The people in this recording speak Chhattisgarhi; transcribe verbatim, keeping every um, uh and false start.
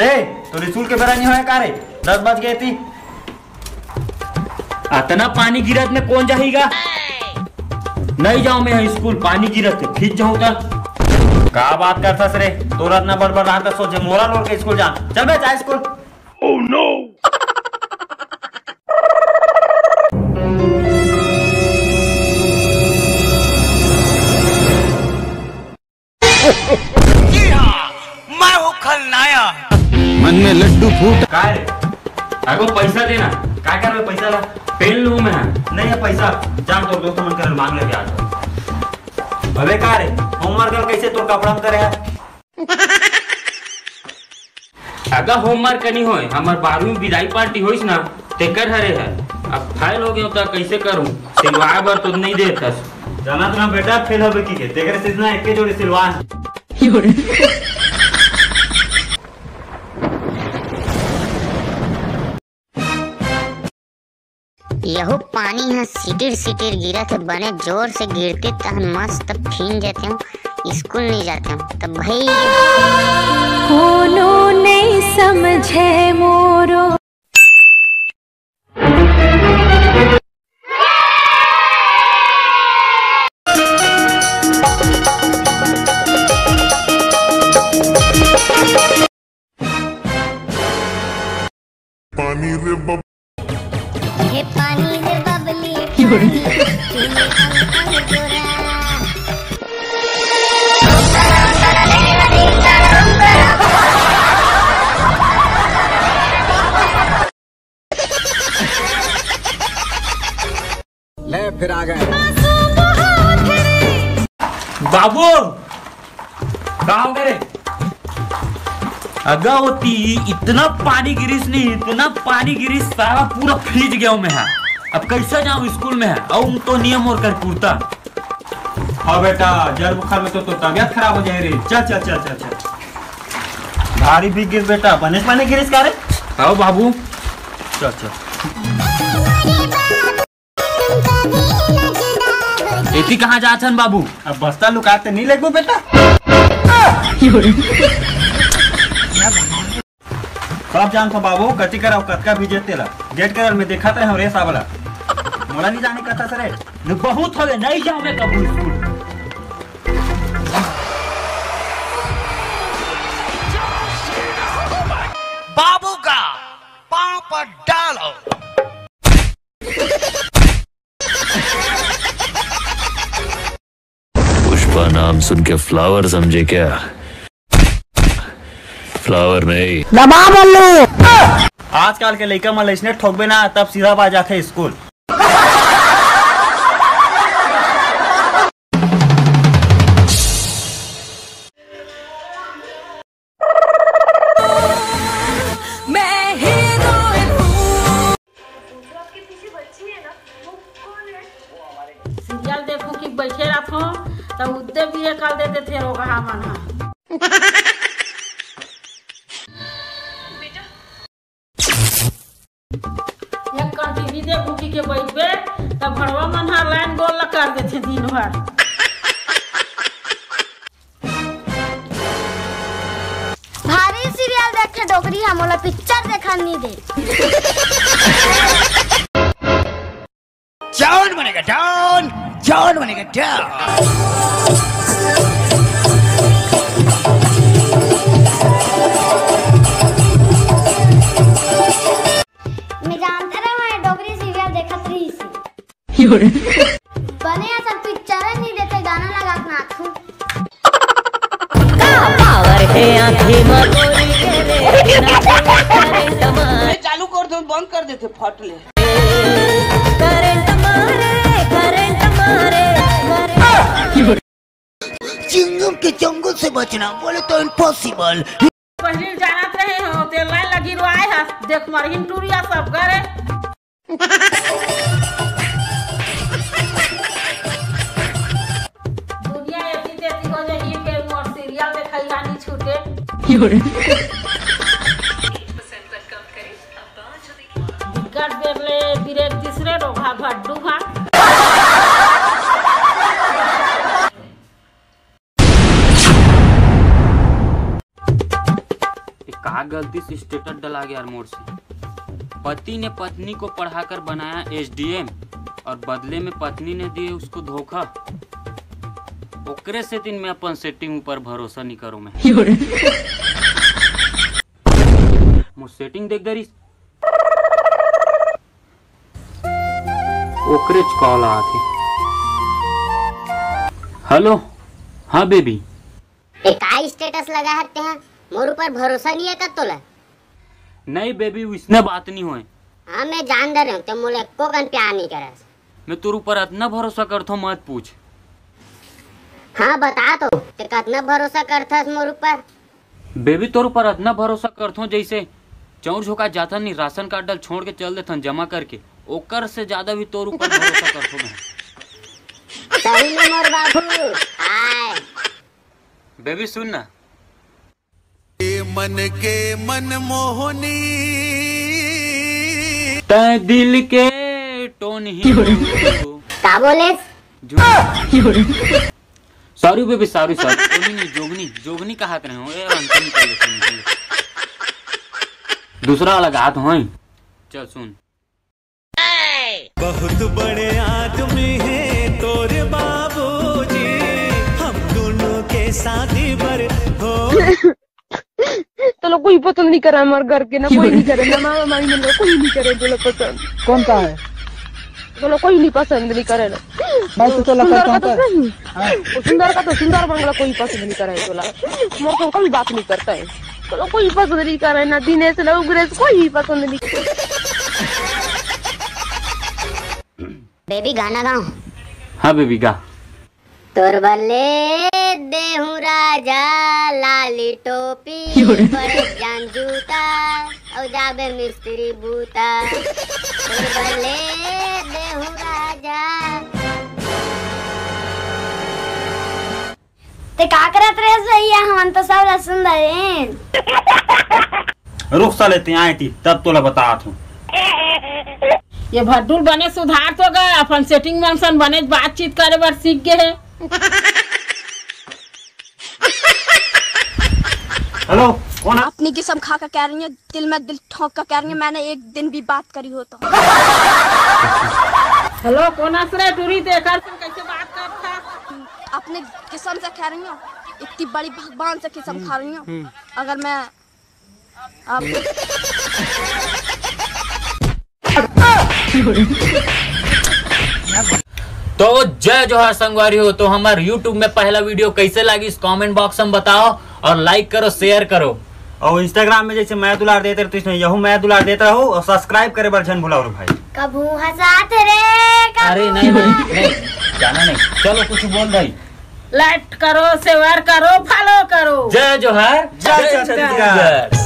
ए, तोर स्कूल के बेरा नहीं होय का रे? दस बज गए थी। अतना पानी गिरत में कौन जाही गा? नहीं जाऊं मैं स्कूल, पानी गिरत है, भीज जाऊं त। का बात करथस रे? तोर अतना बड़ बड़ रहत सोचे मोरा लोर के स्कूल जा। चल बे, जा स्कूल। Oh no! जी हाँ, मैं हूँ खलनायक। मन में लड्डू फूट। काय रे? अगो पैसा देना। काय करबे पैसा ला? पेन लूँ मैं। नहीं है पैसा। जा तोर दोस्त मन कर मांग ले ब्याज। अबे का रे? होमवर्क कल कैसे तोर कपड़ा में करे है? अगर होमवर्क नहीं होय, हमर बारहवीं विदाई पार्टी होइस ना, तेकर हरे है। अब फेल हो गयो त कैसे करूं? सिलवाए बर तो नहीं देतस। जानत ना बेटा, फेल होबे की के, तेकर से ना एके जोड़ी सिलवा। यहू पानी ह सिटिर सिटिर गिरत हे, बने जोर से गिरते तहन मस्त भींज जाते हूँ, स्कूल नहीं जाते हूँ। तब भाई कोनो नहीं समझे मोरो। पानी रे बब- हे पानी रे बबली, पानी, तूने अंग अंग गोरा। ले, फिर आ गए। बाबू, का हो गए रे? अगा होती, इतना पानी गिरिस नहीं, इतना पानी गिरिस, साला पूरा भीज गया हूँ मैं। अब कैसे जाऊँ स्कूल में? अउ तो नियम और कर कुर्ता। हाँ बेटा, जर बुखार में तो, तो तबियत खराब हो जाए रे। चल, चल, चल, चल, चल। भारी भीग गिर बेटा, बने पानी गिरिस का रे? आओ बाबू। चल, चल। एती कहाँ जात हन बाबू? अब बस्ता लुकाते नहीं लेगो बेटा। सब जान तो बाबू, कति कराओ, कतका भी जेते ला। गेट करल में देखत रहे हो रे सावला। मोला नहीं जाने कथा सरे। न बहुत होवे, नहीं जाओ मैं कबू स्कूल। बाबू का पाँव पर डालो। पुष्पा नाम सुन के फ्लावर समझे क्या? फ्लावर नहीं। दबा बल्लू। आजकल के लइका मन ल इसने ठोकबे ना, तब सीधा पा जाथे स्कूल। मैं हीरोइन हूँ। सीरियल देखूं कि बैठे रहूं, तो उद्दे भी ये कर देते थे रोगहा मन हा। एक कन टीवी देखूं कि के बैठबे, त भड़वा मन हा लाइन गोल ला कर देथे दिन भर। भारी सीरियल देखे डोकरी हा, मोला पिक्चर देखन नहीं दे। जॉन बनेगा डॉन, जॉन बनेगा डॉन। मैं जानता रहा, मैं डोगरी सीरियल देखत रही थी। बने असन पिक्चर नहीं देखे, गाना लगा के नाचू। पावर के आँखी मा गोरी के रे, बिना करंट मार। चालू कर दो, बंद कर देते, फट ले। करंट मारे, करंट मारे, करंट। चिंगम के चंगुल से बचना बोले तो इम्पॉसिबल। पहले जानत रहे हो, ते लाइन लगी रुआए हस, देख मरहिन टूरिया सब करे। दुनिया एती तेती हो जाही, फेर मोर सीरियल देखइया नी छूटे। दिक्कत बेर ले बिरे तीसरे रोगहा भड्डू हा। ए, का आ गलती से स्टेटस डला गया यार मोर से। पति ने पत्नी को पढ़ाकर बनाया एसडीएम और बदले में पत्नी ने दिए उसको धोखा। ओकरे सेती मैं अपन सेटिंग ऊपर भरोसा नहीं करूँ मैं। मोर सेटिंग देख दरिस। ओकरेच कॉल आत हे। हेलो, हाँ बेबी। ए, का स्टेटस लगा हत्ते हैं? मोर ऊपर भरोसा नहीं है का तोला? नहीं बेबी, उसने बात नहीं होए। हाँ, मैं जान दे रहे हूँ, तो मोला एको कन प्यार नहीं करस। मैं तोर ऊपर अतना भरोसा करथों, मत पूछ। हाँ, बता तो, ते कतना भरोसा करथस मोर ऊपर? बेबी, तोर ऊपर अतना भरोसा करथों, जैसे चौर झोंका जाथन नहीं, राशन कार्ड ल छोड़ के चल देथन जमा करके, ओकर से ज्यादा भी तोर ऊपर भरोसा करथों मैं। सही में मोर बाबू, आय। बेबी, सुन ना। ए मन के मनमोहनी। तै दिल के टोनही। का बोलेस? जो सॉरी बेबी, सॉरी, सॉरी। जोगनी नहीं, जोगनी, जोगनी कहात रहे हो। ए, अंतर निकाल दे, सुन, सुन। दूसरा वाला गात हो। चल सुन। बहुत बड़े आदमी है तोरे बाबूजी, हम दोनों के शादी बर हो। तोला कोई पसंद नहीं करे, हमारे घर के ना कोई नहीं करे, ना मामा मामी मन कोई नहीं करे तोला पसंद। कौन का है? तोला कोई नहीं पसंद नहीं करे ना। मैं तो तोला सुंदर करता का हूँ तो क्या? सही। हाँ। वो सुंदर का तो सुंदर, मंगला कोई पसंद नहीं करे तोला। मोर को कभी बात नहीं करता है। तोला कोई पसंद नहीं करे ना, दिनेश ना उग्रेश, कोई पसंद नहीं करे। बेबी, गाना गाओ। हाँ बेबी, गा। तोर बल्ले देहूं राजा लाली टोपी, बड़े जान जूता, अउ जाबे मिस्त्री बूता। तोर बल्ले देहूं राजा। ते का करत रेहेस भैया? हमन तो सब ला सुन डरेन। रुक साले, ते आए ती, तब तोला बतात हूँ। ये भड्डुल बने सुधार तो गए, अपन सेटिंग मन सन बने बातचीत करे बर सीख गए हे। हेलो, कौन है? अपनी कसम खा कर कह रही हूँ, दिल में दिल ठोंक कर कह रही हूँ, मैंने एक दिन भी बात करी हो तो। हेलो, कौन आसरे टूरी ते कर सन कैसे बात करता? अपने कसम से कह रही हूँ, इतनी बड़ी भगवान से कसम खा रही हूँ, अगर मैं आप तो जय जोहार संगवारी हो। तो हमारे YouTube में पहला वीडियो कैसे लागिस, कमेंट बॉक्स में बताओ और लाइक करो, शेयर करो। और Instagram में जैसे मैं दुलार देते रहते, इसमें यहू मैं दुलार देते रहो और सब्सक्राइब करे बर झन भुलाओ रे भाई। कभू हंसात रे, कभू अरे नहीं, नहीं, नहीं, जाना नहीं। चलो कुछ बोल भाई। लाइक करो, शेयर करो, फॉलो करो। जय जोहार, जय जय छत्तीसगढ़। छत्तीसगढ़।